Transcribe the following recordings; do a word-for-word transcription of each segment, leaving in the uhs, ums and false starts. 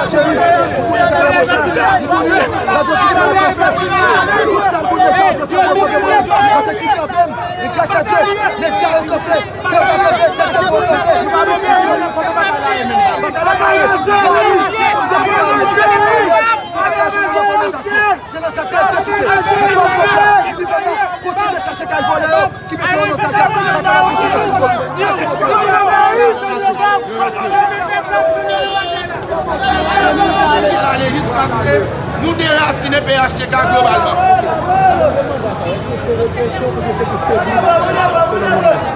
Cheri, ou konnen talè, monchè, m konnen, gade kisa yo konn fè. Tout sa m konnen, sa yo konn fè, mwen, mwen, mwen, mwen te kidnape m. E gras a Dye, medya yo kanpe, pèp la kanpe, tèt de pon kanpe. Batay la kanpe. Gade li, gade li, gade li. Bagay la chanje nan konnotasyon. Se nan sa tèt dechouke. Ti pèp la, kontinye chache kay vòlè yo. Ki mete yo nan otaj la, batay la kontinye sou kò nou. Mèsi bokou. N ap ale jiskaske nou derasinen P H T K globalman.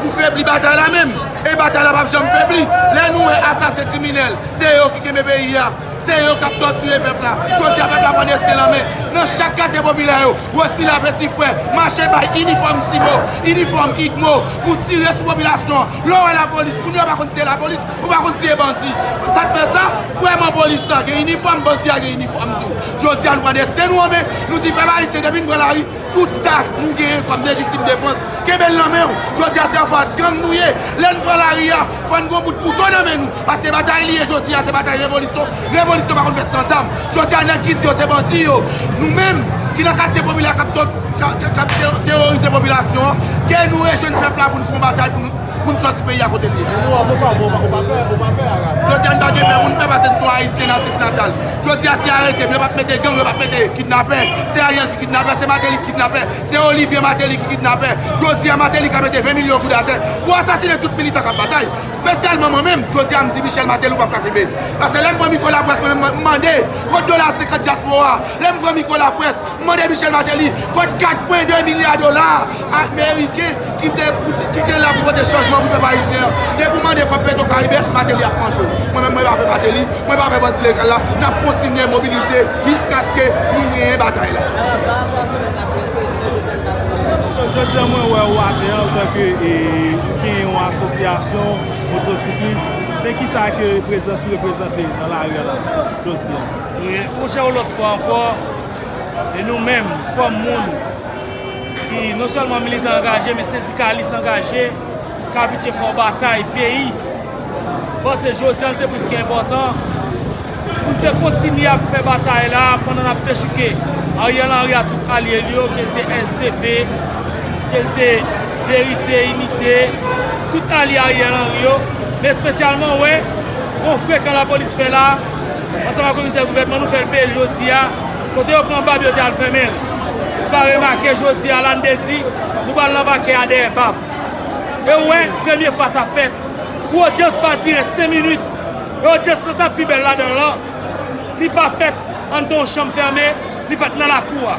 Pou febli batay la menm. E batay la p ap janm febli. Lè nou wè asasen kriminèl, se yo ki kenbe peyi a. Se yo k ap tòtire pèp la. Jodi a, pèp la pran desten l an men. Nan chak katye popilè yo, Rosemila, Petit Frè, mache bay inifòm Sibo, inifòm Igmo, pou tire sou popilasyon an. Lè w wè lapolis, kounye a w pa konn si se lapolis, ou pa konn si se bandi. Sa k fè sa, vrèman polis la gen inifòm, bandi a gen inifòm tou. Jodi a, nou pran desten nou an men, nou di pèp ayisyen, depi n pran lari, tout sa nou genyen kòm lejitim defans, kenbe l nan men w. Jodi a, se an fas gang nou ye. Lè n pran lari a, fò n gen yon bout kouto nan men nou. Paske se batay li ye jodi a, se batay revolisyon. Revolisyon pa konn fèt san zam. Jodi a, nèg ki di yo se bandi yo, nou menm ki nan katye popilè k ap tò-, k ap, k ap te-, teworize popilasyon an, ke nou rejwenn pèp la pou n fè yon batay pou nou, pou n sòti peyi a kote l ye. Jodi a, n pa gen pè pou n pè paske n se yon Ayisyen natif natal. Jodi a, si yo arete m, yo p ap mete gang, yo p ap mete kidnapè. Se Ariel ki kidnapè, se Martelly ki kidnapè, se Olivier Martelly ki kidnapè. Jodi a, Martelly ka mete ven milyon goud atè pou asasinen tout militan k ap batay. Espesyalman mwen menm, jodi a m di Michel Martelly ou p ap ka kenbe. Paske lè m pran mikwo laprès, mwen menm m mande, kot dola senkant dyaspora? Lè m pran mikwo laprès, m mande Michel Martelly, kot kat pwen de milya dola ameriken ki te, ki te la pou pote chanjman pou pèp ayisyen an? Depi w mande kòb Petro Caribe, Martelly ap manje w. Mwen menm, mwen pa pè Martelly, mwen pa pè bandi legal la. N ap kontinye mobilize jiskaske nou genyen batay la. Jodi a, mwen wè ou atè an, antanke, e, ou gen yon asosyasyon motosiklis. Se kisa ke prezans ou reprezante nan lari a la jodi a? E, monchè, yon lòt fwa ankò, e nou menm, kòm moun ki non sèlman militan angaje, men sendikalis angaje, k abitye fè yon batay peyi, m panse jodi a, li te plis ke enpòtan pou n te kontinye ap fè batay la pandan n ap dechouke Ariel Henry a tout alye l yo, ke l te S D P, ke l te Verite, Inite, tout alye Ariel Henry yo, men espesyalman, w wè, yon frekan lapolis fè la, ansanm ak komisè gouvènman, nou fè l peye l jodi a, kote yo pran bab yo te al fèmen l. Ou ka remake jodi a, la n te di, nou pral nan pakè a dèyè bab. E w wè, premye fwa sa fèt. Yon odyans pa dire senk minit. E odyans lan sa pi bèl ladan l lan, li pa fèt anndan yon chanm fèmen, li fèt nan lakou a.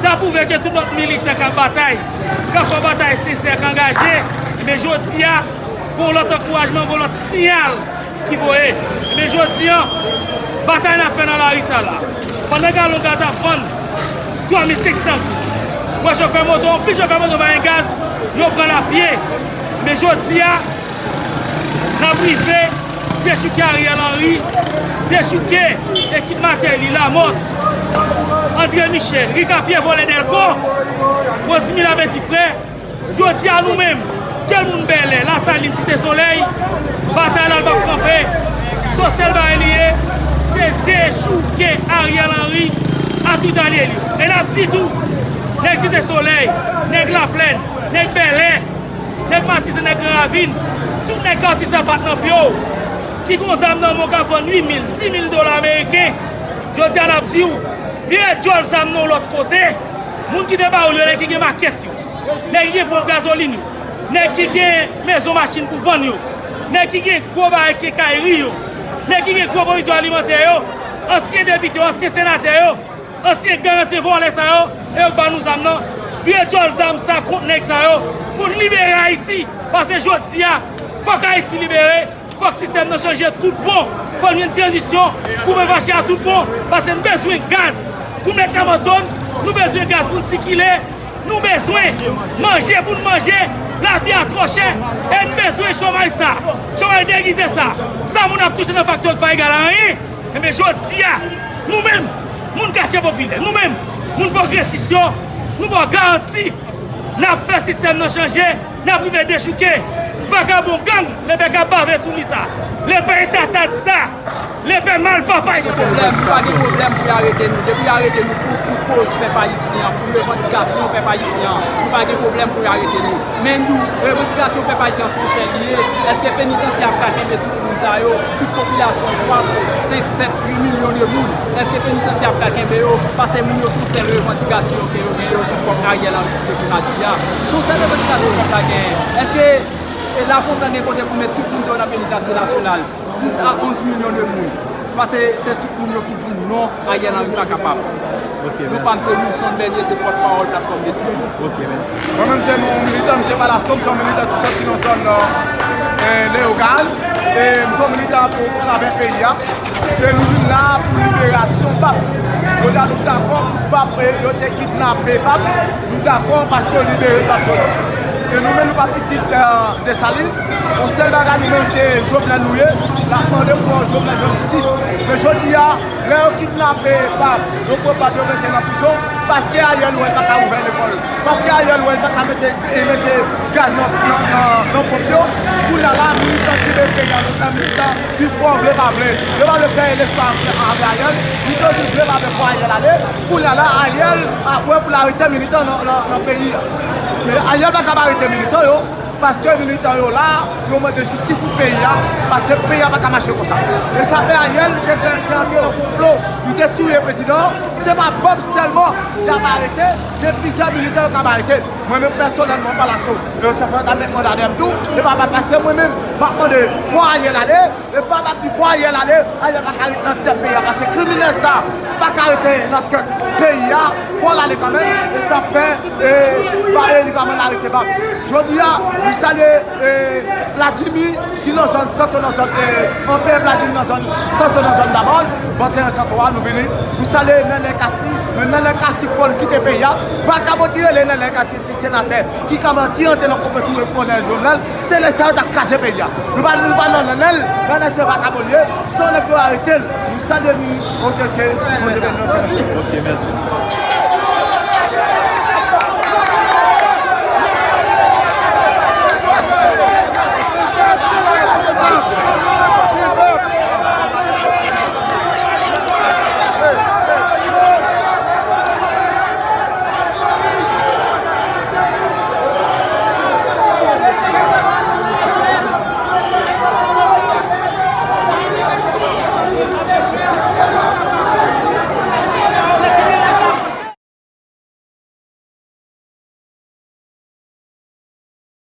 Sa pwouve ke tout lòt militan k ap batay, k ap fè batay sensè, k angaje, ebyen jodi a, gon lòt ankourajman, gon lòt siyal ki voye. Ebyen jodi a, batay n ap fè nan lari sa la. Pandan galon gaz ap vann twa mil senk san goud. Wè chofè moto, anpil chofè moto pa gen gaz, yo pran l a pye. Men jodi a, n ap rive dechouke Ariel Henry, dechouke ekip Martelly, Lamothe, André Michel, Rica Pierre vòlè Dèlko, Rosemila Petit Frè. Jodi a nou menm, ke l moun Bèlè, Lasalin, Site Solèy, batay la l p ap kanpe. Sou sèl bagay li ye, se dechouke Ariel Henry a tout alye l yo. E n ap di tou, nèg Site Solèy, nèg Laplèn, nèg Bèlè, nèg Matisan, nèg Gran Ravin, tout nèg Kati Sapat nan pye w, ki gon zam nan men w k ap vann uit mil, dis mil dola ameriken, jodi a n ap di w, vire djòl zam nan yon lòt kote. Moun ki te ba w l yo, nèg ki gen makèt yo, nèg ki gen ponp gazolin yo, nèg ki gen mezon machin pou vann yo, nèg ki gen gwo bagay kenkayri yo, nèg ki gen gwo pwovizyon alimantè yo, ansyen depite yo, ansyen senatè yo, ansyen gang, ansyen vòlè sa yo, e yo k ba nou zam nan. Vire djòl zam sa kont nèg sa yo pou n libere Ayiti. Paske jodi a, fòk Ayiti libere, fòk sistèm nan chanje tout bon. Fò n jwenn tranzisyon, koupe fache a tout bon. Paske n bezwen gaz pou n met nan moto n, nou bezwen gaz pou n sikile, nou bezwen manje pou n manje, lavi a twò chè, e n bezwen chomaj sa, chomaj degize sa. Sa moun ap touche nan faktori k pa egal a anyen. Ebyen, jodi a, nou menm, moun katye popilè, nou menm, moun pwogresis yo, nou ba w garanti, n ap fè sistèm nan chanje, n ap rive dechouke Vakabon gang, lepè ka bave sou li sa. Lepè e tatad sa. Lepè mal papay sa. Pwoblèm, nou pa gen pwoblèm pou y arete nou. Depi y arete nou pou, pou koz pèp ayisyen an, pou revandikasyon pèp ayisyen an, nou pa gen pwoblèm pou y arete nou. Men nou, revandikasyon pèp ayisyen an se yon sèl li ye. Èske penitansye ap ka kenbe tout moun sa yo, tout popilasyon twa, senk, sèt, uit milyon de moun? Èske penitansye ap ka kenbe yo? Paske moun yo se yon sèl revandikasyon ke yo gen, yo di fòk Ariel Henry kite primati a. Se yon sèl revandikasyon pèp la genyen. Èske e Lafontan gen kote pou met tout moun sa yo nan penitansye nasyonal, dis a onz milyon de moun. Paske se tout moun yo ki di non, Ariel Henry pa kapab. Ok, non pa m se Wilson Bernier, se pòtpawòl Platfòm Desizyon. Ok, mèsi. Mwen menm se yon militan, m se Palaso, m se yon militan ki sòti nan zòn, eh, Leyogàn. E m se yon militan pou travè peyi a. E nou vin la pou liberasyon pap. Jodi a nou dakò pou pap, eh, yo te kidnape pap. Nou dakò paske yo libere pap yo. E nou menm nou pa pitit, eh, Desalin. Yon sèl bagay nou menm se Jovenel nou ye. N ap mande pou Jovenel jwenn jistis. Men jodi a, lè yo kidnape pap, yo pran pap yo mete nan prizon, paske Ariel wè l pa ka ouvè lekòl. Paske Ariel wè l pa ka mete, e mete gaz nan, nan, nan, nan ponp yo. Kounye a la, militan ki vle peyi a, militan pi fò vle pa vle. Yo pa vle fè eleksyon avè, avè Ariel. Militan di vle pa vle fò Ariel ale. Kounye a la, Ariel ap wè pou l arete militan nan, nan, nan peyi a. Men Ariel pa kab arete militan yo. Paske militan yo la, yo mande jistis pou peyi a, paske peyi a pa ka mache konsa. E sa fè Ariel te fè, te antre nan konplo, li te tiye prezidan an, se pa Bob sèlman y ap arete, gen plizyè militan yo k ap arete. Mwen menm pèsonèlman, Palaso, e yo te fè ta met manda dèyè m tou, e pa, pa, paske mwen menm, m ap mande pou Ariel ale, e pa, pa, pou Ariel ale, Ariel pa ka ret nan tèt peyi a, paske kriminèl sa pa ka rete nan tèt peyi a, fò l ale kanmenm, e sa fè, e, pa, e li pa mann arete pap. Jodi a, nou salye, e, Vladimir, ki nan zòn Santo, nan zòn, e, Anpè Vladimir nan zòn Santo, nan zòn Dabòl, venteyen Santo a, nou vini, nou salye Nènè Kastèk, men Nènè Kastèk fò l kite peyi a, vakabon ki rele Nènè Kastèk, ti senatè, ki ka manti antre nan konplo tou e Kolonèl Jovenel, se nèg sa yo t ap kraze peyi a. Nou pa, nou pa nan Nènè, Nènè se vakabon li ye, se yon nèg pou yo arete l. Nou salye nou, otote, Bondye beni nou. Ok, mèsi.